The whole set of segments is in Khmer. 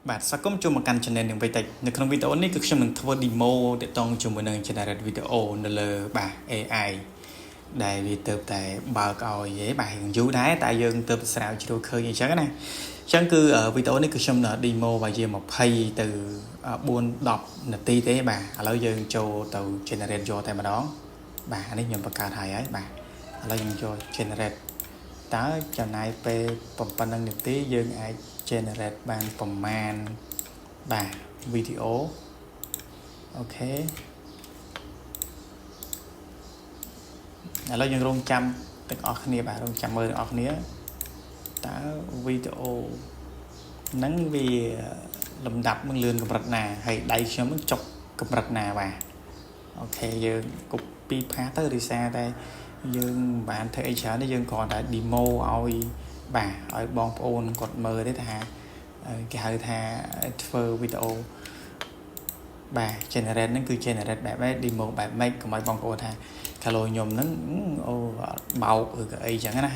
បាទស្វាគមន៍ចូលមកកាន់ channel នឹងវិញតិចនៅក្នុងវីដេអូនេះគឺខ្ញុំនឹងធ្វើ demo ទាក់ទងជាមួយនឹង generate video នៅលើបាទ AI ដែលវាទៅតែបើកឲ្យឯងបាទយូរដែរតែយើងទៅស្រាវជ្រាវឃើញអញ្ចឹងណាអញ្ចឹងគឺវីដេអូនេះគឺខ្ញុំ demo ប្រហែលជា20ទៅ4 10នាទីទេបាទឥឡូវយើងចូលទៅ generate យកតែម្ដងបាទអានេះខ្ញុំបង្កើតហើយហើយបាទឥឡូវយើងចូល generate តើចំណាយពេលប៉ុណ្ណឹងនាទីយើងអាច generate បានប្រមាណបាទវីដេអូ OK ឥឡូវយើងរងចាំទាំងអស់គ្នាបាទរងចាំមើលទាំងអស់គ្នាតើវីដេអូហ្នឹងវាលំដាប់នឹងលឿនកម្រិតណាហើយដៃខ្ញុំនឹងចុកកម្រិតណាបាទ OK យើង copy paste ទៅរិសារតែយើងមិនបានធ្វើអីច្រើនទេយើងគ្រាន់តែ demo ឲ្យបាទឲ្យបងប្អូនគាត់មើលទេថាគេហៅថាធ្វើវីដេអូបាទ generate ហ្នឹងគឺ generate បែបម៉េច demo បែបម៉េចកុំឲ្យបងប្អូនថាកាឡូខ្ញុំហ្នឹងអូបោកឬក៏អីចឹងណា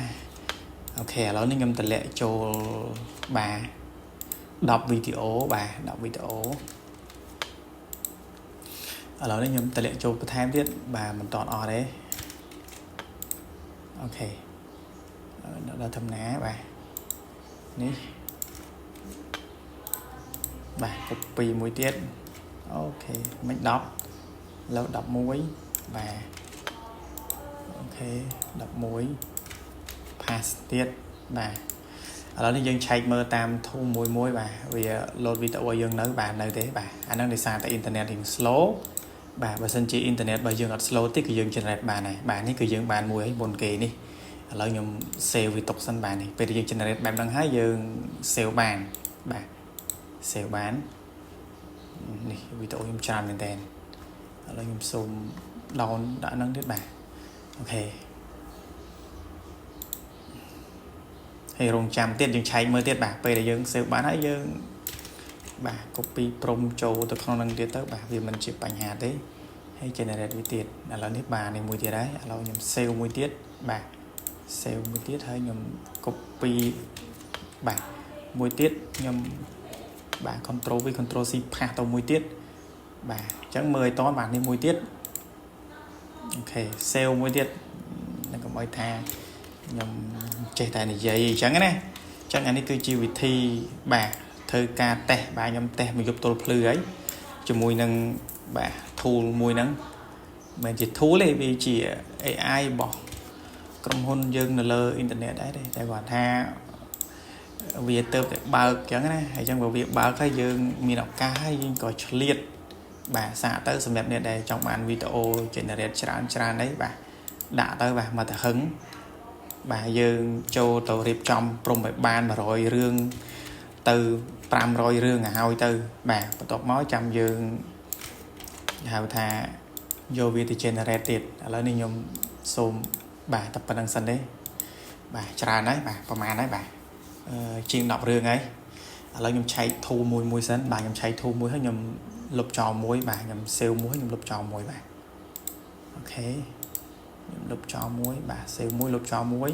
OK ឥឡូវនេះខ្ញុំតម្លាក់ចូលបាទ10វីដេអូបាទ10វីដេអូឥឡូវនេះខ្ញុំតម្លាក់ចូលបន្ថែមទៀតបាទមិនតន់អស់ទេ OK ដល់ធម្មតាបាទនេះបាទ copy មួយទៀត OK មិន10លើ11បាទ OK 11 paste ទៀតបាទឥឡូវនេះយើងឆែកមើលតាមធុំមួយមួយបាទវា load វីដេអូឲ្យយើងនៅបាទនៅទេបាទអាហ្នឹងដោយសារតែអ៊ីនធឺណិតរៀង slow បាទបើសិនជាអ៊ីនធឺណិតរបស់យើងអត់ slow ទេគឺយើង generate បានហើយបាទនេះគឺយើងបានមួយហើយមុនគេនេះឥឡូវខ្ញុំ save វាទុកសិនបាទនេះពេលដែលយើង generate បែបហ្នឹងហើយយើង save បានបាទ save បាននេះវីដេអូខ្ញុំច្រើនមែនតើឥឡូវខ្ញុំសូម down ដាក់ហ្នឹងទៀតបាទ OK ហើយរងចាំទៀតយើងឆែកមើលទៀតបាទពេលដែលយើង save បានហើយយើងបាទ copy prompt ចូលទៅក្នុងនឹងទៀតទៅបាទវាមិនជាបញ្ហាទេហើយ generate វាទៀតឥឡូវនេះបាទនេះមួយទៀតហើយឥឡូវខ្ញុំ save មួយទៀតបាទ save មួយទៀតហើយខ្ញុំ copy បាទមួយទៀតខ្ញុំបាទ control V control C paste ទៅមួយទៀតបាទអញ្ចឹងមើលឲ្យតបាទនេះមួយទៀត OK save មួយទៀតនឹងកុំឲ្យថាខ្ញុំចេះតែនិយាយអញ្ចឹងណាអញ្ចឹងអានេះគឺជាវិធីបាទធ្វើការតេស្តបាទខ្ញុំតេស្តមួយយប់ទល់ភ្លឺហើយជាមួយនឹងបាទ tool មួយហ្នឹងមិនជា tool ទេវាជា AI របស់ក្រុមហ៊ុនយើងនៅលើអ៊ីនធឺណិតដែរទេតែគាត់ថាវាទៅតែបើកអញ្ចឹងណាហើយអញ្ចឹងបើវាបើកហើយយើងមានឱកាសហើយយើងក៏ឆ្លៀតបាទសាកទៅសម្រាប់អ្នកដែលចង់បានវីដេអូ generate ច្រើនច្រើនអីបាទដាក់ទៅបាទមកទៅហឹងបាទយើងចូលទៅរៀបចំ prompt ឲ្យបាន100រឿងទៅ500រឿងឲ្យហើយទៅបាទបន្ទាប់មកចាំយើងហៅថាយកវាទៅ generate ទៀតឥឡូវនេះខ្ញុំសូមបាទតែប៉ុណ្្នឹងសិនទេបាទច្រើនហើយបាទប្រហែលហើយបាទអឺជាង10រឿងហើយឥឡូវខ្ញុំឆែក tool មួយមួយសិនបាទខ្ញុំឆែក tool មួយហើយខ្ញុំលុបចោលមួយបាទខ្ញុំ save មួយខ្ញុំលុបចោលមួយបាទ OK ខ្ញុំលុបចោលមួយបាទ save មួយលុបចោលមួយ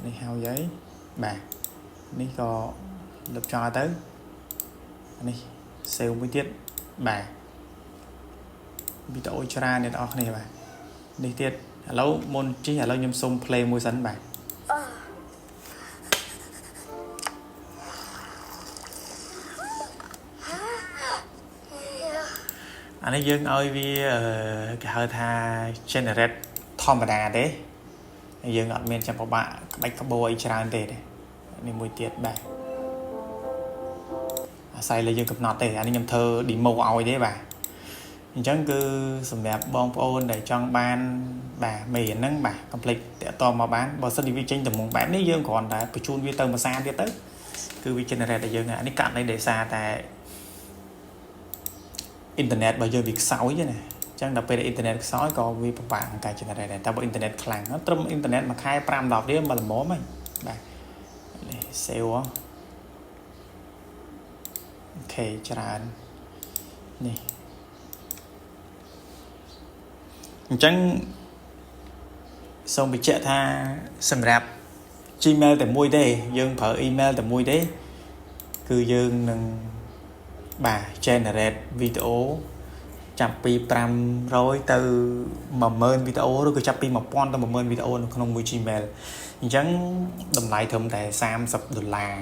នេះហើយហើយបាទនេះក៏លុបចោលទៅនេះ save មួយទៀតបាទវីដេអូច្រើនអ្នកនរគ្នាបាទនេះទៀតឥឡូវមុនជិះឥឡូវខ្ញុំសុំ play មួយសិនបាទអានេះយើងឲ្យវាគេហៅថា generate ធម្មតាទេយើងអត់មានចាំពិបាកក្បាច់ក្បោអីច្រើនទេនេះមួយទៀតបាទអាស្រ័យលើយើងកំណត់ទេអានេះខ្ញុំធ្វើ demo ឲ្យទេបាទអញ្ចឹងគឺសម្រាប់បងប្អូនដែលចង់បានបាទមេរៀនហ្នឹងបាទកុំភ្លេចតាក់ទងមកបានបើសិនជាវាចេញតម្រងបែបនេះយើងគ្រាន់តែបញ្ជូនវាទៅមួយសារទៀតទៅគឺវា generate ឲ្យយើងអានេះករណីដោយសារតែអ៊ីនធឺណិតរបស់យើងវាខ្សោយណាអញ្ចឹងដល់ពេលអ៊ីនធឺណិតខ្សោយក៏វាពិបាកក្នុងការ generate ដែរតែបើអ៊ីនធឺណិតខ្លាំងត្រឹមអ៊ីនធឺណិតមួយខែ5 10រៀលមកល្មមហើយបាទនេះ save OK ច្រើននេះអញ្ចឹងសូមបញ្ជាក់ថាសម្រាប់ Gmail តែមួយទេយើងប្រើ email តែមួយទេ គឺយើងនឹងបាទ generate វីដេអូចាប់ពី500ទៅ10000វីដេអូឬក៏ចាប់ពី1000ទៅ10000វីដេអូនៅក្នុងមួយ Gmail អញ្ចឹងតម្លៃត្រឹមតែ30ដុល្លារ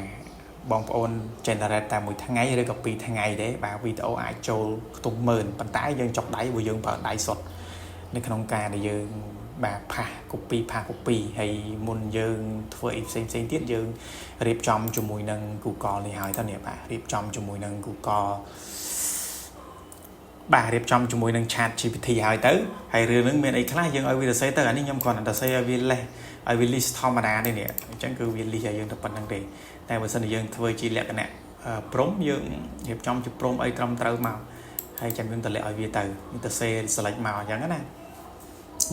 បងប្អូន generate តែមួយថ្ងៃឬក៏ពីរថ្ងៃទេបាទវីដេអូអាចចូលខ្ទង់ម៉ឺនប៉ុន្តែយើងចុកដៃព្រោះយើងប្រើដៃសុទ្ធនៅក្នុងការដែលយើងបាទ paste copy paste copy ហើយមុនយើងធ្វើអីផ្សេងផ្សេងទៀតយើងរៀបចំជាមួយនឹង Google នេះហើយតើនេះបាទរៀបចំជាមួយនឹង Google បាទរៀបចំជាមួយនឹង Chat GPT ហើយទៅហើយរឿងហ្នឹងមានអីខ្លះយើងឲ្យវាសរសេរទៅអានេះខ្ញុំគ្រាន់តែសរសេរឲ្យវាលេសឲ្យវា list ធម្មតាទេនេះអញ្ចឹងគឺវា list ឲ្យយើងទៅប៉ុណ្្នឹងទេតែបើសិនជាយើងធ្វើជាលក្ខណៈ prompt យើងរៀបចំជា prompt អីត្រឹមត្រូវមកហើយចាំយើងតម្លាក់ឲ្យវាទៅយើងទៅសេ select មកអញ្ចឹងណា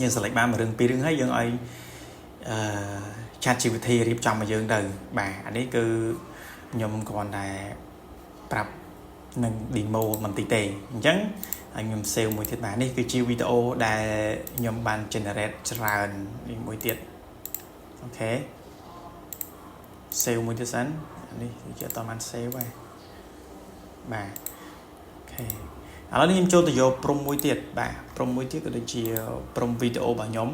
យើង select បានមួយរឿងពីររឿងហើយយើងឲ្យអឺ Chat GPT រៀបចំមកយើងទៅបាទអានេះគឺខ្ញុំគ្រាន់តែប្រាប់នឹង demo បន្តិចទេអញ្ចឹងហើយខ្ញុំ save មួយទៀតបាទនេះគឺជាវីដេអូដែលខ្ញុំបាន generate ច្រើននេះមួយទៀត OK save មួយទៀតសិននេះគឺជាអត់បាន save ទេបាទ OK ឥឡូវនេះខ្ញុំចូលទៅយក prompt មួយទៀតបាទ prompt មួយទៀតក៏ដូចជា prompt វីដេអូរបស់ខ្ញុំ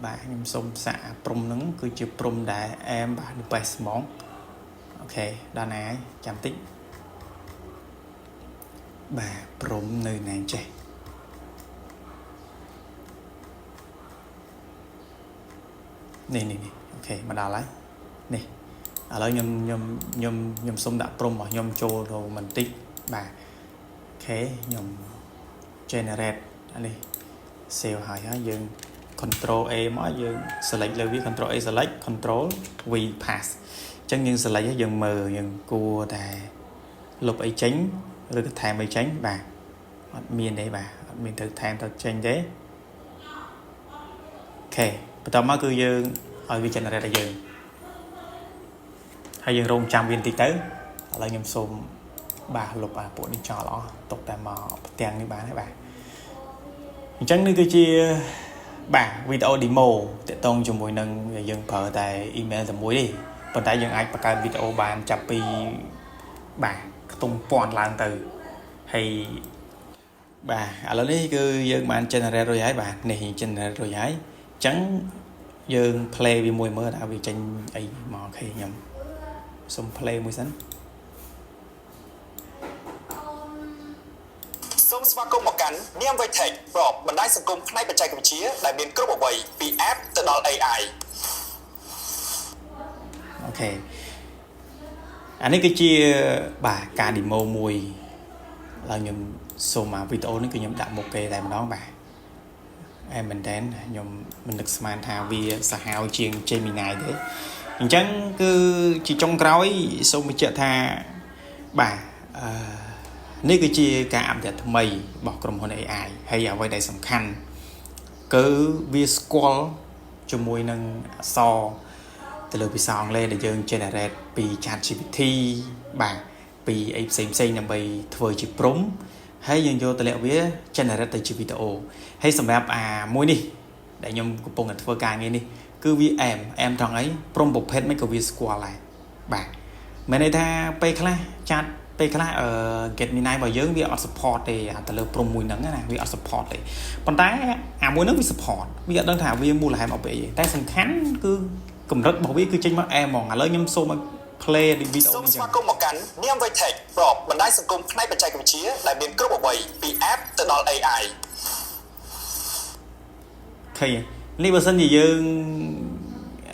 បាទខ្ញុំសូមសាក prompt ហ្នឹងគឺជា prompt ដែលអែមបាទ the best ហ្មង OK ដល់ណាហើយចាំតិចបាទ prompt នៅណាចេះនេះនេះនេះ OK មកដល់ហើយនេះឥឡូវខ្ញុំខ្ញុំខ្ញុំខ្ញុំសុំដាក់ prompt របស់ខ្ញុំចូលទៅបន្តិចបាទ OK ខ្ញុំ generate អានេះ save ហើយហើយយើង control A មកយើង select លើវា control A select control V paste អញ្ចឹងយើង select ហើយយើងមើលយើងគួរតែលុបអីចេញឬក៏ថែមអីចេញបាទអត់មានទេបាទអត់មានត្រូវថែមទៅចេញទេ OK បន្ទាប់មកគឺយើងឲ្យវា generate ឲ្យយើងហើយយើងរងចាំវាបន្តិចទៅឥឡូវខ្ញុំសូមបាទលុបអាពួកនេះចោលអស់ទុកតែមកផ្ទាំងនេះបានហើយបាទអញ្ចឹងនេះគឺជាបាទវីដេអូ demo តាក់ទងជាមួយនឹងយើងប្រើតែ email តែមួយទេប៉ុន្តែយើងអាចបង្កើតវីដេអូបានចាប់ពីបាទខ្ទង់ពាន់ឡើងទៅហើយបាទឥឡូវនេះគឺយើងបាន generate រួចហើយបាទនេះ generate រួចហើយអញ្ចឹងយើង play វាមួយមើលថាវាចេញអីមក OK ខ្ញុំសុំ play មួយសិន សូមស្វាគមន៍មកកាន់នាម Vitech ប្រកបណ្ដាញសង្គមផ្នែកបច្ចេកវិទ្យាដែលមានគ្រប់អ្វីពី app ទៅដល់ AI។ OK អានេះគឺជាបាទការ demo មួយឡើយខ្ញុំសូមអាវីដេអូនេះគឺខ្ញុំដាក់មុខគេតែម្ដងបាទអែមែនតើខ្ញុំមិននឹកស្មានថាវាសាហាវជាង Gemini ទេអញ្ចឹងគឺជាចុងក្រោយសូមបញ្ជាក់ថាបាទអឺនេះគឺជាការ update ថ្មីរបស់ក្រុមហ៊ុន AI ហើយអ្វីដែលសំខាន់គឺវាស្គាល់ជាមួយនឹងអក្សរទៅលើភាសាអង់គ្លេសដែលយើង generate ពី ChatGPT បាទពីអីផ្សេងផ្សេងដើម្បីធ្វើជា prompt ហើយយើងយកតម្លាក់វា generate ទៅជាវីដេអូហើយសម្រាប់អាមួយនេះដែលខ្ញុំកំពុងតែធ្វើការងារនេះគឺវាអែមអែមត្រង់អី prompt ប្រភេទមិនក៏វាស្គាល់ដែរបាទមានន័យថាពេលខ្លះចាត់ពេលខ្លះអឺ Gemini របស់យើងវាអត់ support ទេអាទៅលើ prompt មួយហ្នឹងណាវាអត់ support ទេប៉ុន្តែអាមួយហ្នឹងវា support វាអត់ដឹងថាវាមូលហេតុមកពីអីទេតែសំខាន់គឺកម្រិតរបស់វាគឺចេញមកអែមហ្មងឥឡូវខ្ញុំសូមឲ្យ play វីដេអូ សូម នេះចឹង ស្វាគមន៍មកកាន់នាម Vitech ប្រកបណ្ដាញសង្គមផ្នែកបច្ចេកវិទ្យាដែលមានគ្រប់អ្វីពី app ទៅដល់ AI។ ឃើញនេះបើសិនជាយើង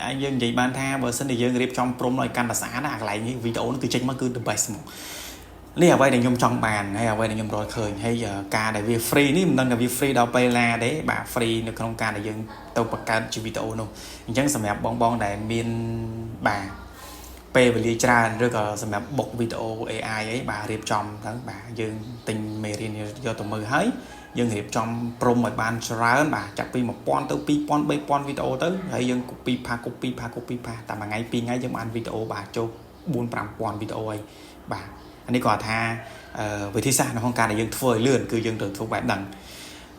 អាចយើងនិយាយបានថាបើសិនជាយើងរៀបចំ prompt ឲ្យកាន់តែស្អាតណាអាកន្លែងនេះវីដេអូនេះគឺចេញមកគឺ the best ហ្មងនេះអ្វីដែលខ្ញុំចង់បានហើយអ្វីដែលខ្ញុំរកឃើញហើយការដែលវា free នេះមិនដឹងថាវា free ដល់ពេលណាទេបាទ free នៅក្នុងការដែលយើងទៅបង្កើតជាវីដេអូនោះអញ្ចឹងសម្រាប់បងបងដែលមានបាទពេលវេលាច្រើនឬក៏សម្រាប់បុកវីដេអូ AI អីបាទរៀបចំទៅបាទយើងទិញមេរៀនយកទៅមើលហើយយើងរៀបចំ prompt ឲ្យបានច្រើនបាទចាប់ពី1000ទៅ2000 3000វីដេអូទៅហើយយើង copy paste copy paste copy paste តែមួយថ្ងៃពីរថ្ងៃយើងបានវីដេអូបាទចូល4 5000វីដេអូហើយបាទអានេះគាត់ថាវិធីសាស្ត្រនៅក្នុងការដែលយើងធ្វើឲ្យលឿនគឺយើងត្រូវធ្វើបែបហ្នឹង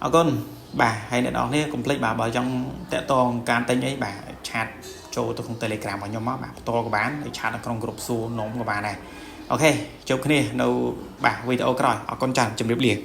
អរគុណបាទហើយអ្នកនរគ្នាកុំភ្លេចបាទបើចង់តាក់ទងការទិញអីបាទ chat ចូលទៅក្នុង Telegram របស់ខ្ញុំមកបាទផ្ទាល់ក៏បានហើយ chat នៅក្នុងក្រុមសួរនំក៏បានដែរ OK ជួបគ្នានៅបាទវីដេអូក្រោយអរគុណច្រើនជម្រាបលា។